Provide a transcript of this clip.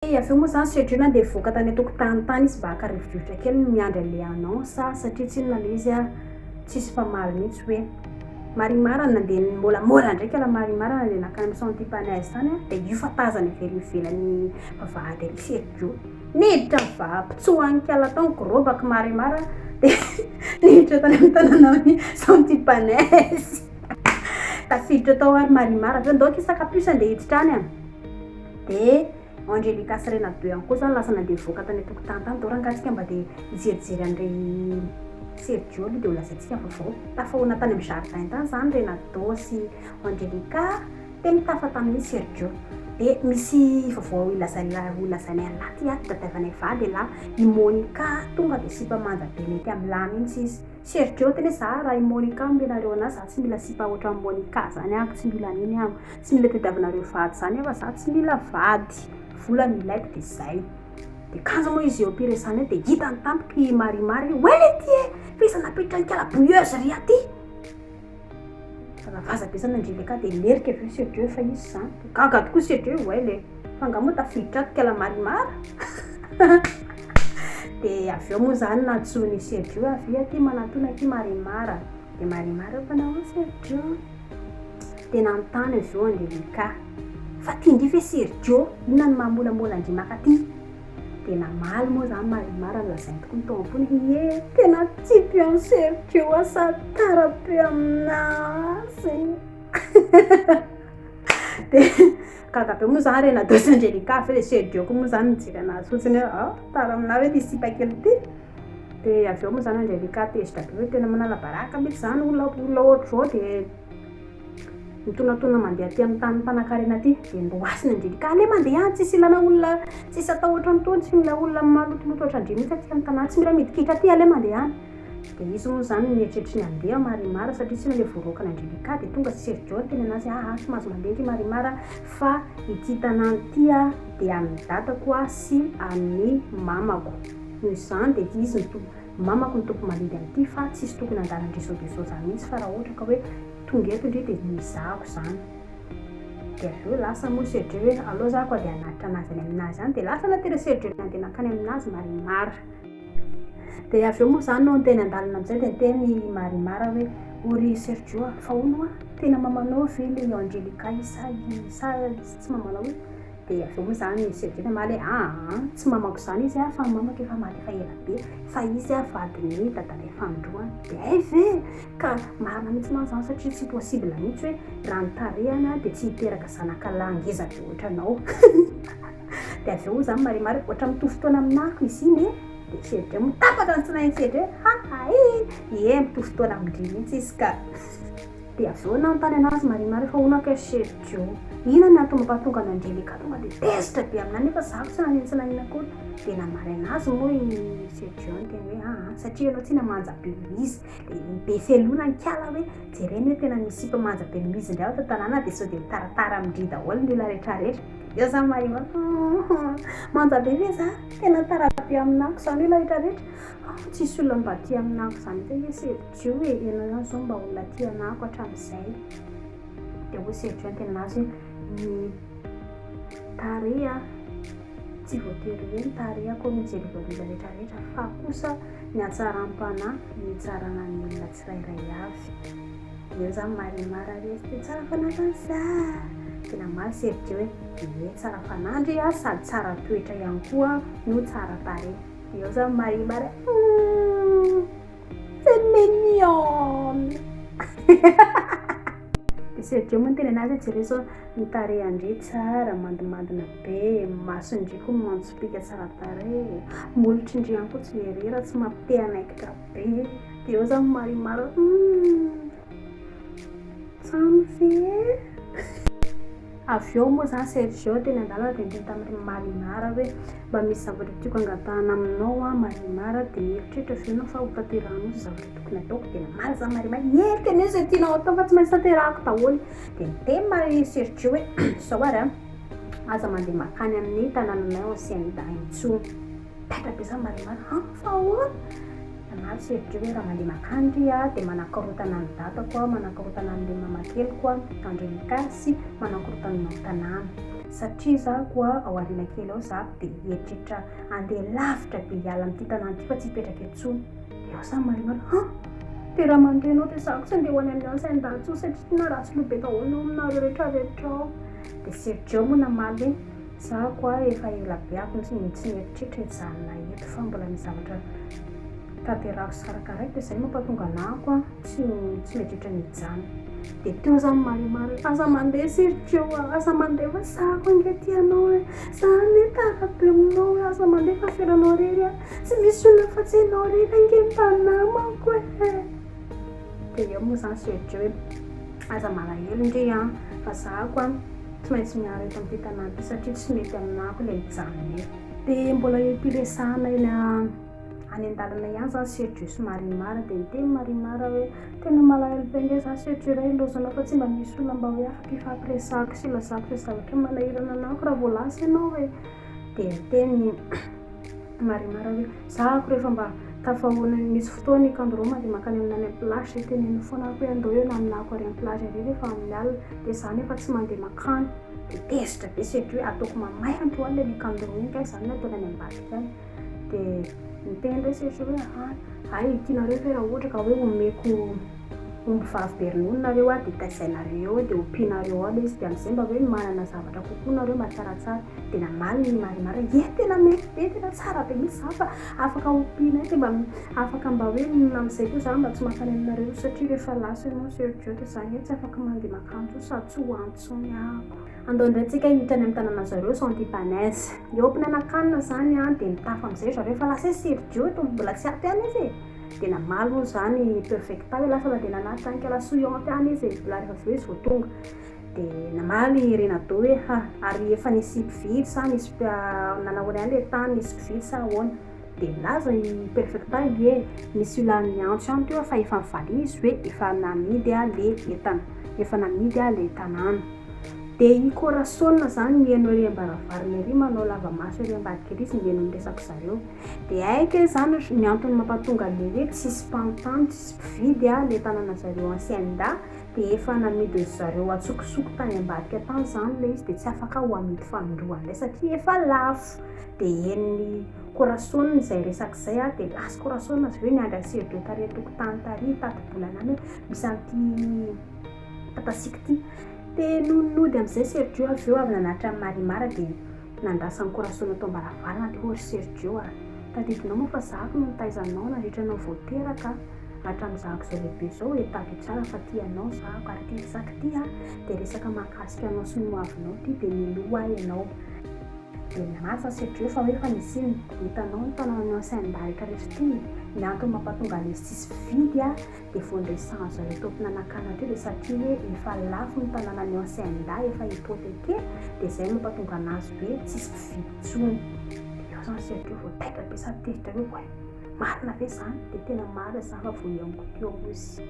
Avy eo moa izany Sergio nandeha nivoaka tany an-tokotany tany izy mba haka rivodrivotra kely miandry an'ilay annonce satria tsinona ilay izy tsisy mpamaly mihitsy hoe Marimar nandeha nimôlamôla ndraiky la Marimar nandeha nankany amin'ny Santipanez tany dia io fa tazany avy ery ivelan'ny vavahady ery Sergio. Niditra nivapitsohan'ny kala tao ny grobak'i Marimar dia niditra tany amin'ny tanànan'i Santipanez. Tafiditra tao ary Marimar avy eo ndao akia saka puce andeha hiditra any a. Dia Angelica sy Renado ihany koa izany lasa nandeha nivoaka tany an-tokotany tany, ndao rangahy tsika mba dia hijerijery an'irey Sergio aloha dia ho lazaintsika ny vaovao. Tafahoana tany amin'ny jardin tany izany Renado sy Angelica dia nitafa tamin'i Sergio. Dia misy vaovao hilazaina holazainay an'lah ty ato, tadiavanay vady elah, i Monica tonga dia sipa manja be mety amin'lah mihitsy izy. Sergio tena hoe za raha i Monica omenareo anahy za tsy mila sipa ohatran'i Monica zany aho, tsy mila an'iny aho. Tsy mila tadiavinareo vady zany aho fa za tsy mila vady, vola no ilaiko de zay. De kanjo moa izy eo am-piresahana eo de hitany tampoka i Marimar hoe oay letia e! Fa iza nampiditra an'i kala bouilleuse ry aty? Vazavaza be zany Angelica de nerika avy eo Sergio fa iza izany? Gaga tokoa Sergio hoe oay le! Fa angaha moa tafiditra ato kala Marimar? De avy eo moa zany nantsoin'i Sergio hoe avia aty manatona aty Marimar. De Marimar hoe mpanao ahoana Sergio? Dia nanontany avy eo Angelica, Fa ty ndry ve Sergio, inona no maha molamola an-dry makaty? Dia namaly moa izany Marimar nolazainy tokoa ny tao am-pony, Ie, tena tiako an'i Sergio aho sady tara be aminazy. Dia gaga be moa izany Renado sy Angelica avy eo, dia Sergio koa moa izany nijery anazy fotsiny hoe, ah, tara aminahy ve ity sipa kely ity? Dia avy eo moa izany Angelica tezitra be hoe tena manala baraka mihitsy izany olona olona ohatr'izao dia mitonatona mandeha aty amin'ny tany mpanankarena aty. Dia noroasiny Angelica, aleo mandeha any, tsisy ilana olona, tsisy atao ohatran'itony, tsy mila olona malotoloto ohatran-dry mihitsy aty amin'ny tanàna, tsy mila midikiditra aty, aleo mandeha any. Dia izy moa izany nieritreritra ny handeha Marimar satria tsy ilay voaroakan'i Angelica dia tonga Sergio niteny anazy hoe aa tsy mahazo mandeha ndry Marimar fa ity tanàna ity dia an'ny dadako sy an'ny mamako. Noho izany dia izy no tompo, mamako no tompo mandidy an'ity fa tsisy tokony handany an-dry zao dia zao izany mihitsy fa raha ohatra ka hoe tonga eto ndry dia nizahako izany. Dia avy eo lasa moa Sergio hoe aleo za koa dia hanatitra anazy any aminazy any dia lasa natera Sergio nandeha nankany aminazy Marimar. Dia avy eo moa izany no niteny an-dalana amin'izay dia niteny i Marimar hoe o ry Sergio a, fa hono hoa tena mamanao ve ilay Angelica io sa sa tsy mamanao io? Dia avy eo moa izany i Sergio namaly hoe aa tsy mamako izany izy fa ny mamako efa maty efa ela be fa izy vadin'ny dadanay fanindroany. Dia hay ve? Ka marina mihitsy mantsy izany satria tsy possible mihitsy hoe raha ny tarehiny dia tsy hiteraka zanaka lahy ngeza be ohatranao. Dia avy eo moa izany Marimar ohatra mitovy taona aminako izy iny e. Dia Sergio moa tapaka ny tsinain'i Sergio hoe ha ha e! Ie mitovy taona amin-dry mihitsy izy ka. Dia avy eo nanontany anazy Marimar fa hono akia Sergio, inona ny antony mampatonga an'i Angelica tonga dia tezitra be aminà nefa za ko tsy nanino tsy nanino akory. Dia namaly anazy moa i Sergio niteny hoe aa satria ianao tsinona manja be noho izy. Dia be felona ny kala hoe jereny hoe tena misy sipa manja be noho izy indray ato an-tanàna dia sao dia mitaratara amin-dry daholo ny olona rehetrarehetra. Dia eo zany Marimar hum manja be ve za? Tena tara be aminà ko izany olona rehetrarehetra? Tsisy olona mba tia aminà ko izany mihitsy anie Sergio. Jiou e, ianao ihany izao mba olona tia anahako hatramin'izay. Dia hoy Sergio niteny anazy hoe, ny tarehy a, tsy voatery hoe ny tarehy akory no ijerevan'ny olona rehetra rehetra fa kosa ny hatsaram-panahy no hitsarana ny olona tsirairay avy. Dia eo izany Marimar ary izy dia tsara fanahy izany za. Dia namaly Sergio hoe, ie tsara fanahy ndry a, sady tsara toetra ihany koa no tsara tarehy. Dia eo izany Marimar hoe, C'est mignonne! Dia Sergio moa niteny anazy hoe jereo izao ny tarehin-dry tsara, mandimandina be, ny mason-dry koa mantsopika tsara tarehy, molotrin-dry ihany koa tsy verera, tsy mampite hanaikitra be. Dia eo izany Marimar hoe humm! Tsamy ve? Avy eo moa izany Sergio teny an-dalana dia niteny tamin'i Marimar hoe, mba misy zavatra tiako angatahana aminao aho Marimar, dia mieritreritra ve ianao fa hotanterahanao izay zavatra tokony hataoko? Dia namaly izany Marimar, ie, teneno izay tianao hatao fa tsy maintsy tanterahako daholo. Dia niteny Mari Sergio hoe, izao ary an, aza mandeha mankany amin'ny tanànanay ao Hacienda intsony. Taitra be izany Marimar, an, fa ahoana? Namaly Sergio hoe raha mandeha mankany ry aho dia manakorontana ny dadako aho, manakorontana an'ilay mamakeliko aho, Angelica, sy manakorontana ny tanàna. Satria zako a, ao aoriana kely ao zako dia hieritreritra handeha lavitra be hiala amin'ity tanàna ity fa tsy hipetraka eto intsony. Dia ao za Marimar, han! Dia raha mandeha ianao dia zako tsy handeha ho any amin'ny hacienda intsony satria tena ratsy loha be daholo ny ao aminareo rehetra rehetra ao. Dia Sergio moa namaly hoe, zako a, efa ela be ako no tsy nieritreritra hijanona eto fa mbola misy zavatra tanterahako sy karakaraiko dia izay no mampatonga anahako a. Tsy tsy mieritreritra ny hijanona. Dia teo zany Marimar hoe aza mandeha Sergio a, aza mandeha fa za ko ange tia anao e, za anie tara be aminao e, aza mandeha fa avelanao irery aho, tsy misy olona afa tsy ianao irery ange mba namako e. Dia eo moa zany Sergio hoe aza malahelo ndry an, fa za ko an tsy maintsy miala eto amin'ity tanàna ity satria tsy mety aminako ilay mijanona eto. Dia mbola eo am-piresahana eny Any an-dalana ihany izany Sergio sy Marimar dia niteny Marimar hoe, tena malahelo be ange za Sergio raha ilaozanao fa tsy mba misy olona mba hoe afaka hifampiresahako sy hilazako izay zavatra manahirana anako raha vao lasa ianao e. Dia niteny Marimar hoe, za ako rehefa mba tafahoana misy fotoana i Kandoro mandeha mankany aminy any amin'ny plage dia teneniny foana ako hoe andao eo naminako ary amin'ny plage ary rehefa amin'ny alina dia za nefa tsy mandeha mankany. Dia tezitra be Sergio hoe ataoko mamay androany ilay Kandoro iny kay izany no ataony any ambadika any. Dia niteny indray Sergio hoe aha, hay tianareo ve raha ohatra ka hoe omeko omby vavy be ronono nareo aho dia taizainareo eo dia ompianareo ao ilay izy dia amin'izay mba hoe manana zavatra kokoa nareo mba tsaratsara. Dia namaly ny Marimar hoe ie tena mety be, tena tsara be mihitsy izany fa afaka ompianay dia mba afaka mba hoe amin'izay koa izaho mba tsy mankany aminareo satria rehefa lasa ianao Sergio dia izaho anie tsy afaka mandeha mankany intsony sady tsy ho any intsony aho. Andao indray tsika hiditra any amin'ny tanàna zareo Santibanez. Eo am-pinanan-kanina izany an, dia mitafa amin'izay ry zareo fa lasa i Sergio eto, mbola tsy ato ihany izy e. Dia namaly moa izany i Perfecta hoe lasa nandeha nanatitra an'i Kala Soyante any izy e, mbola rehefa avy eo izy vao tonga. Dia namaly i Renado hoe ha, ary efa nisy mpividy sa nisy nanahoana ihany ilay tany, nisy mpividy sa ahoana? Dia nilaza i Perfecta hoe nisy olona niantso ihany teo fa efa nivaliana izy hoe efa namidy ilay entana, efa namidy ilay tanàna. Dia i Corazon izany mihaino ery am-baravarana ery, manao lava maso ery ambadika ery izy mihaino ny resak'i zareo. Dia haiko hoe izany ny antony mampatonga an'ilay hoe tsisy mpanontany, tsisy mpividy ilay tanàna zareo hacienda dia efa namidin-dry zareo antsokosoko tany ambadika tany izany ilay izy dia tsy afaka ho amidy fanindroany indray satria efa lafo. Dia henon'i Corazon izay resaka izay dia lasa Corazon avy eo niandry an'i Sergio tary an-tokotany tary hitati-bolana any hoe misy an'ity Tatasiaka ity. Dia nony nody amin'izay Sergio avy eo avy nanatitra an'i Marimar dia nandrasan'i Corazon tao am-baravarana dia hoy ry Sergio a, tadidinao moa fa zahako no nitaiza anao nandritra anao vao teraka hatramin'ny zahako izao lehibe izao e, tadidio tsara fa tia anao zahako ary ity resaka ity a dia resaka mahakasika anao sy ny hoavinao ity dia minoa ahy ianao. Dia nilaza Sergio fa hoe fa nisy inona? Hitanao ny tanànan'i Hacienda rehetra rehetra ity e, ny antony mampatonga an'izy tsisy mpividy a Dia vao niresahan zareo tao Mpinanakana teo dia satria hoe efa lafo ny tanànan'i Hacienda, efa hypothéqué, dia izay no mampatonga anazy hoe tsisy mpividy intsony. Dia eo izany Sergio vao taitra be sady tezitra hoe oay, marina ve izany? Dia tena marina izany fa vao nihaoniko teo ozy.